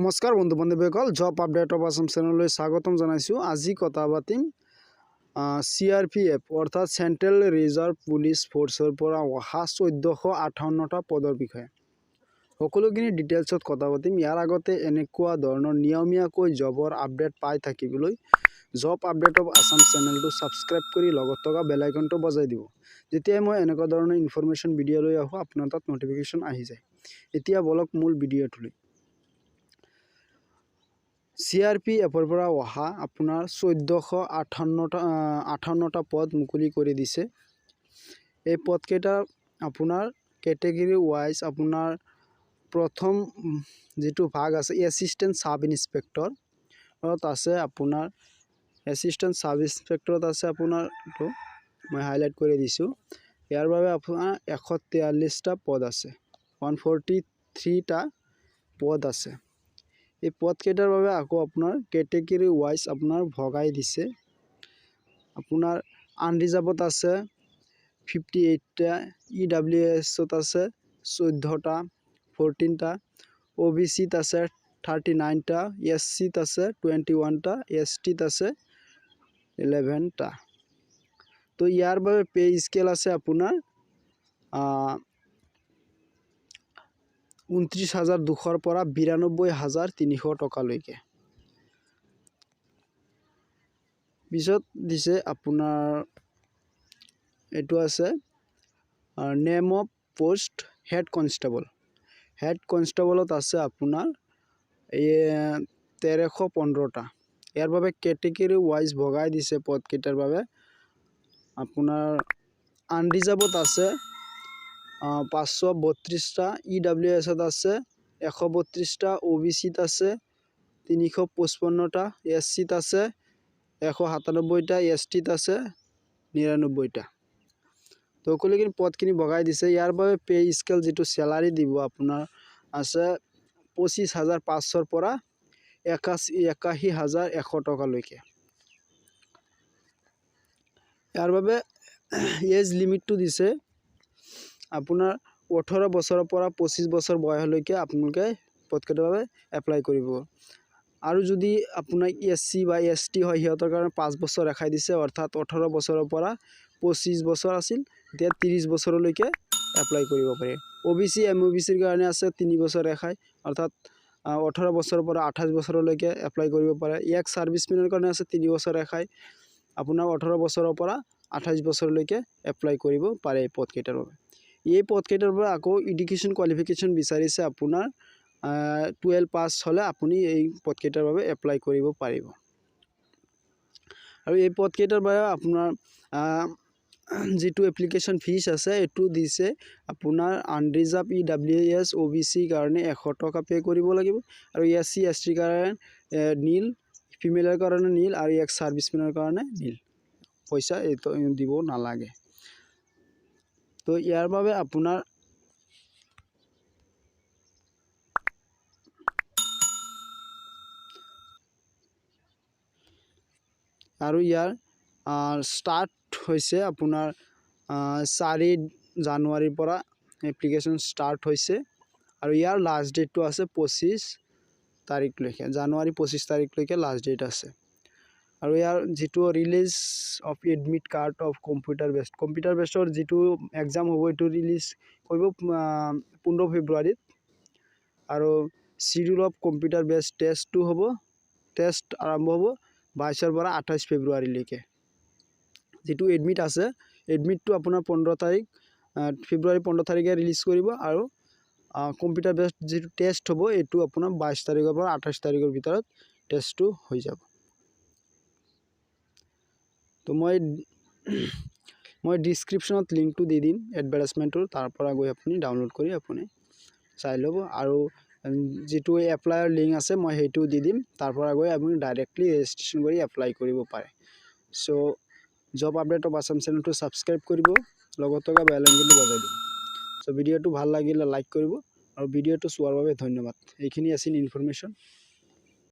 নমস্কাৰ বন্ধু বান্ধৱীসকল, job update of Assam চেনেললৈ স্বাগতম জনাইছোঁ। আজি কথা পাতিম চিআৰপিএফ অৰ্থাৎ চেণ্ট্ৰেল ৰিজাৰ্ভ পুলিচ ফ'ৰ্চৰ পৰা অহা 1458টা পদৰ বিষয়ে। সকলোখিনি ডিটেইলছত কথা পাতিম। ইয়াৰ আগতে এনেকুৱা ধৰণৰ নিয়মীয়াকৈ জবৰ আপডেট পাই থাকিবলৈ জব আপডেট অফ আছাম চেনেলটো ছাবস্ক্ৰাইব কৰি লগত থকা বেল আইকনটো বজাই দিব। যেতিয়াই মই এনেকুৱা ধৰণৰ ইনফৰমেশ্যন ভিডিঅ' লৈ আহোঁ, আপোনাৰ তাত ন'টিফিকেশ্যন আহি যায়। এতিয়া বলক মূল ভিডিঅ'টোলৈ। চিআৰপিএফৰ পৰা অহা আপোনাৰ 1458টা পদ মুকলি কৰি দিছে। এই পদকেইটা আপোনাৰ কেটেগৰী ৱাইজ আপোনাৰ প্ৰথম যিটো ভাগ আছে, এছিষ্টেণ্ট চাব ইনস্পেক্টৰত আছে। আপোনাৰ এছিষ্টেণ্ট চাব ইনস্পেক্টৰত আছে আপোনাৰ, এইটো মই হাইলাইট কৰি দিছোঁ। ইয়াৰ বাবে আপোনাৰ 143টা পদ আছে, 143টা পদ আছে। এই পদকেইটাৰ বাবে আকৌ আপোনাৰ কেটেগৰী ৱাইজ আপোনাৰ ভগাই দিছে। আপোনাৰ আনৰিজাৰ্ভত আছে 58টা, ইডাব্লিউএছত আছে 14টা, 14টা, অ' বি চিত আছে 39টা, এছ চিত আছে 21টা, এছ টিত আছে 11টা। তো ইয়াৰ বাবে পে স্কেল আছে আপোনাৰ 29,200ৰ পৰা 92,300 টকালৈকে। পিছত দিছে আপোনাৰ এইটো আছে name of post head constable. Head কনষ্টেবলত আছে আপোনাৰ এই 1315টা। ইয়াৰ বাবে কেটেগৰী ৱাইজ ভগাই দিছে পদকেইটাৰ বাবে। আপোনাৰ আনৰিজাৰ্ভত আছে 532টা, ইডাব্লিউএছত আছে 132টা, অ' বি চিত আছে 355টা, এছ চিত আছে 197টা, এছ টিত আছে 99টা। তো সকলোখিনি পদখিনি ভগাই দিছে। ইয়াৰ বাবে পে স্কেল যিটো চেলাৰী দিব আপোনাৰ আছে 25,500ৰ পৰা 81,100 টকালৈকে। ইয়াৰ বাবে এজ লিমিটটো দিছে আপোনাৰ 18 বছৰৰ পৰা 25 বছৰ বয়সলৈকে আপোনালোকে পদকেইটাৰ বাবে এপ্লাই কৰিব। আৰু যদি আপোনাৰ এছ চি বা এছ টি হয়, সিহঁতৰ কাৰণে 5 বছৰ ৰেহাই দিছে। অৰ্থাৎ 18 বছৰৰ পৰা 25 বছৰ আছিল, এতিয়া 30 বছৰলৈকে এপ্লাই কৰিব পাৰে। অ' বি চি, এম অ' বি চিৰ কাৰণে আছে 3 বছৰ ৰেহাই, অৰ্থাৎ 18 বছৰৰ পৰা 28 বছৰলৈকে এপ্লাই কৰিব পাৰে। এক্স ছাৰ্ভিচমেনৰ কাৰণে আছে 3 বছৰ ৰেহাই, আপোনাৰ 18 বছৰৰ পৰা 28 বছৰলৈকে এপ্লাই কৰিব পাৰে এই পদকেইটাৰ বাবে। এই পদকেইটাৰ বাবে আকৌ এডুকেশ্যন কোৱালিফিকেশ্যন বিচাৰিছে আপোনাৰ 12 পাছ হ'লে আপুনি এই পদকেইটাৰ বাবে এপ্লাই কৰিব পাৰিব। আৰু এই পদকেইটাৰ বাবে আপোনাৰ যিটো এপ্লিকেশ্যন ফিজ আছে, এইটো দিছে আপোনাৰ আনৰিজাৰ্ভ, ইডাব্লিউএছ, অ' বি চিৰ কাৰণে 100 টকা পে' কৰিব লাগিব আৰু এছ চি, এছ টিৰ কাৰণে নীল, ফিমেলৰ কাৰণে নীল আৰু এক্স ছাৰ্ভিচমেনৰ কাৰণে নীল, পইচা এইটো দিব নালাগে। তো ইয়াৰ বাবে আপোনাৰ আৰু ইয়াৰ ষ্টাৰ্ট হৈছে আপোনাৰ 4 জানুৱাৰীৰ পৰা এপ্লিকেশ্যন ষ্টাৰ্ট হৈছে আৰু ইয়াৰ লাষ্ট ডেটটো আছে 25 তাৰিখলৈকে, জানুৱাৰী 25 তাৰিখলৈকে লাষ্ট ডেট আছে। আৰু ইয়াৰ যিটো release of admit card of computer based, computer বেছডৰ যিটো এক্সাম হ'ব, এইটো ৰিলিজ কৰিব 15 ফেব্ৰুৱাৰীত আৰু চিডিউল অফ কম্পিউটাৰ বেছড টেষ্টটো হ'ব, টেষ্ট আৰম্ভ হ'ব 22ৰ পৰা 28 ফেব্ৰুৱাৰীলৈকে। যিটো এডমিট আছে, এডমিটটো আপোনাৰ 15 তাৰিখ, ফেব্ৰুৱাৰী 15 তাৰিখে ৰিলিজ কৰিব আৰু কম্পিউটাৰ বেছড যিটো টেষ্ট হ'ব, এইটো আপোনাৰ 22 তাৰিখৰ পৰা 28 তাৰিখৰ ভিতৰত টেষ্টটো হৈ যাব। তো মই ডিছক্ৰিপশ্যনত লিংকটো দি দিম এডভাৰটাইজমেণ্টটোৰ, তাৰ পৰা গৈ আপুনি ডাউনলোড কৰি আপুনি চাই ল'ব। আৰু যিটো এপ্লাইৰ লিংক আছে, মই সেইটোও দি দিম। তাৰ পৰা গৈ আপুনি ডাইৰেক্টলি ৰেজিষ্ট্ৰেশ্যন কৰি এপ্লাই কৰিব পাৰে। চ' জব আপডেট অফ আছাম চেনেলটো ছাবস্ক্ৰাইব কৰিব, লগত থকা বেল আইকনটো বজাই দিব। চ' ভিডিঅ'টো ভাল লাগিলে লাইক কৰিব আৰু ভিডিঅ'টো চোৱাৰ বাবে ধন্যবাদ। এইখিনি আছিল ইনফৰমেশ্যন।